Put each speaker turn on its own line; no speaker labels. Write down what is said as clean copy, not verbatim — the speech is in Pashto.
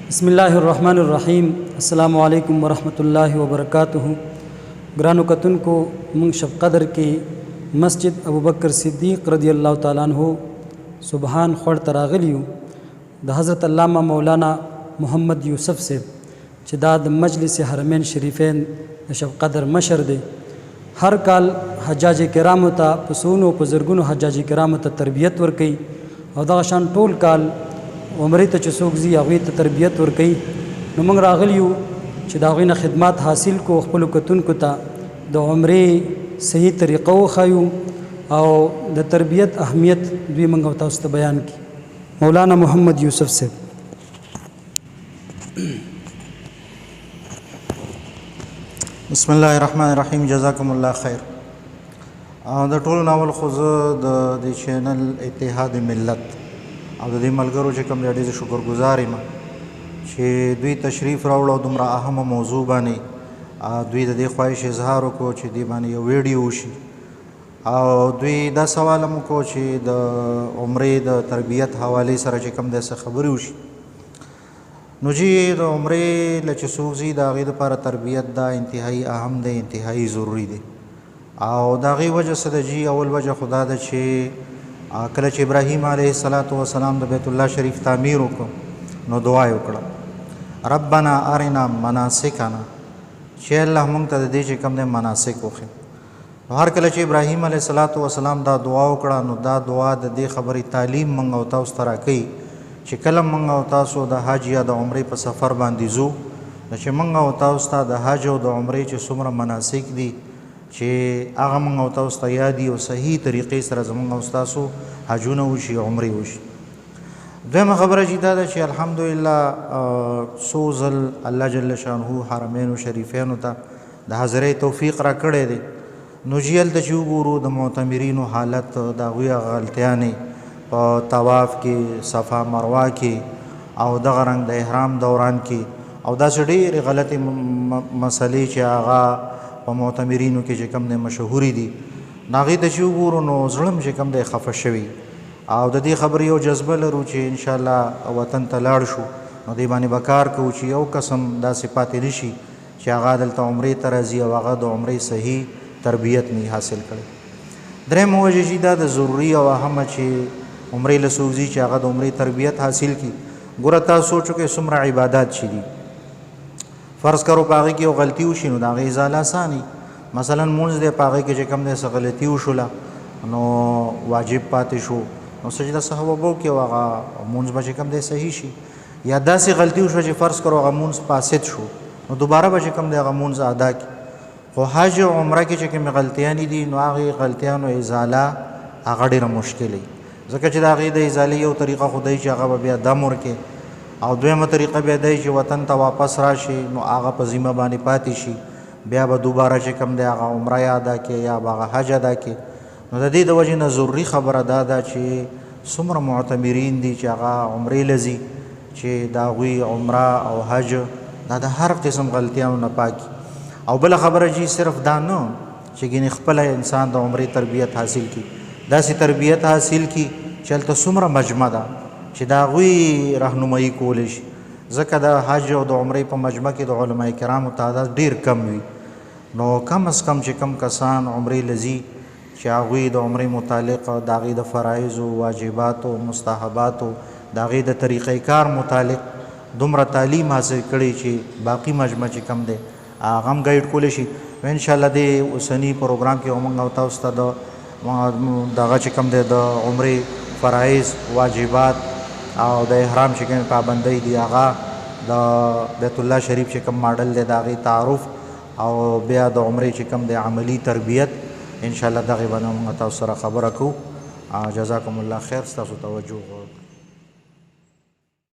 بسم الله الرحمن الرحیم. السلام علیکم ورحمت الله وبرکاته. ګرانو کتونکو، موږ شب قدر کې مسجد ابوبکر صدیق رضی الله تعالی عنہ سبحان خوړ ته راغلي یو. د حضرت علامه مولانا محمد یوسف صاحب، چې دا د مجلس حرمین شریفین د شب قدر مشر دی، هر کال حجاج کرامو ته په سونو په زرګونو حجاج کرامو ته تربیت ورکوي او دغه شان ټول کال عمرې ته چې څوک ځي، هغوی ته تربیت ورکوي. نو موږ راغلي یو چې د هغوی نه خدمات حاصل کو، خپلو کتونکو ته د عمرې صحیح طریقه وښیو او د تربیت اهمیت دوی موږ او تاسو ته بیان کړي. مولانا محمد یوسف صاحب.
بسم الله الرحمن الرحیم. جزاکم الله خیر. د ټولو نه اول خو زه د دې چینل اتحاد ملت او د دې ملګرو چې کوم دی، ډېر شکرګزار یم چې دوی تشریف راوړ او دومره اهمه موضوع باندې دوی د دې خواهش اظهار وکړو چې دې باندې یو ویډیو وشي، او دوی دا سوال هم وکړو چې د عمرې د تربیت حوالې سره چې کوم دی، څه خبرې وشي. نو جی، د عمرې له چې څوک ځي، د هغې دپاره تربیت دا انتهایی اهم دی، انتهایی ضروري دی. او د هغې وجه څه ده جی؟ اول وجه خو دا ده چې کله چې ابراهیم علیه الصلاة والسلام د بیت الله شریف تعمیر وکړو، نو دعا یې وکړه، ربنا ارنا مناسکنا، چې الله مونږ ته د دې چې کوم دی مناسک وښیې. نو هر کله چې ابراهیم علیه الصلاة والسلام دا دعا وکړه، نو دا دعا د دې خبرې تعلیم مونږ او تاسو ته راکوي چې کله مونږ او تاسو د حج یا د عمرې په سفر باندې ځو، نو چې مونږ او تاسو ته د حج او د عمرې چې څومره مناسک دي، چې هغه مونږ او تاسو ته یاد او صحیح طریقې سره زمونږ او تاسو حجونه وشي، عمرې وشي. دویمه خبره چې دا ده چې الحمدلله څو ځل الله جل شانه حرمینو شریفینو ته د حاضرۍ توفیق را کړی دی. نو جی، هلته چې وګورو د معتمرینو حالت، د هغوی هغه غلطیانې په طواف کې، صفا مروه کې او دغه رنګ د احرام دوران کې او داسې ډېرې غلطې مسلې چې هغه په معتمرینو کې چې کوم دی مشهورې دي، نو هغې ته چې وګورو، نو زړه هم چې کوم دی خفه شوي. او د دې خبرې یو جذبه لرو چې انشاءالله وطن ته لاړ شو، نو دې باندې به کار کوو چې یو قسم داسې پاتې نه شي چې هغه دلته عمرې ته راځي او هغه د عمرې صحیح تربیت نه حاصل کړي. درېیمه وجه چې دا د ضروري او اهمه چې عمرې له څوک ځي، چې هغه د عمرې تربیت حاصل کړي. ګوره، تاسو سوچ وکړئ، څومره عبادات چې دي، فرض کرو په هغې کې یو غلطي وشي، نو د هغې ازاله اسانه. مثلا مونځ دی، په هغې کې چې کوم دی څه غلطي وشوله، نو واجب پاتې شو، نو سجده سهو به وکړي او هغه مونځ به چې کوم دی صحیح شي. یا داسې غلطي وشوه چې فرض کرو هغه مونځ فاسد شو، نو دوباره به چې کوم دی هغه مونځ ادا کړي. خو حج او عمره کې چې کومې غلطیانې دي، نو هغې غلطیانو ازاله هغه ډېره مشکل وي، ځکه چې د هغې د ازالې یو طریقه خو دی چې هغه به بیا دم ورکړي، او دویمه طریقه بیا دی چې وطن ته واپس راشي، نو هغه په ذمه باندې پاتې شي، بیا به دوباره چې کوم دی هغه عمره یا ادا کړي یا به هغه حج ادا کړي. نو د دې د وجې نه ضروري خبره دا ده چې څومره معتمرین دي چې هغه عمرې له ځي، چې د هغوی عمره او حج دا د هر قسم غلطیانو نه پاکي. او بله خبره چې صرف دا نه چې ګینې خپله انسان د عمرې تربیت حاصل کړي، داسې تربیت حاصل کړي چې هلته څومره مجمع ده چې د هغوی رهنمایي کولی شي، ځکه د حج او د عمرې په مجمع کې د علماء کرامو تعداد ډیر کم وي. نو کم از کم چې کم کسان عمرې له ځي، چې هغوی د عمرې متعلق، د هغې د فرایضو، واجباتو، مستحباتو، د هغې د طریقې کار متعلق دومره تعلیم حاصل کړي چې باقي مجمع چې کم دی هغه هم guide کولی شي. نو انشاءالله دې اوسني پروګرام کې موږ او تاسو ته د دغه چې کوم دی د عمرې فرایض، واجبات او د احرام چې کومې پابندۍ دي، هغه د بیت الله شریف چې کوم ماډل دی، د هغې تعارف او بیا د عمرې چې کوم دی عملي تربیت، انشاءالله دغې باندې موږ تاسو سره خبره کوو. جزاکم الله خیر، ستاسو توجه غواړو.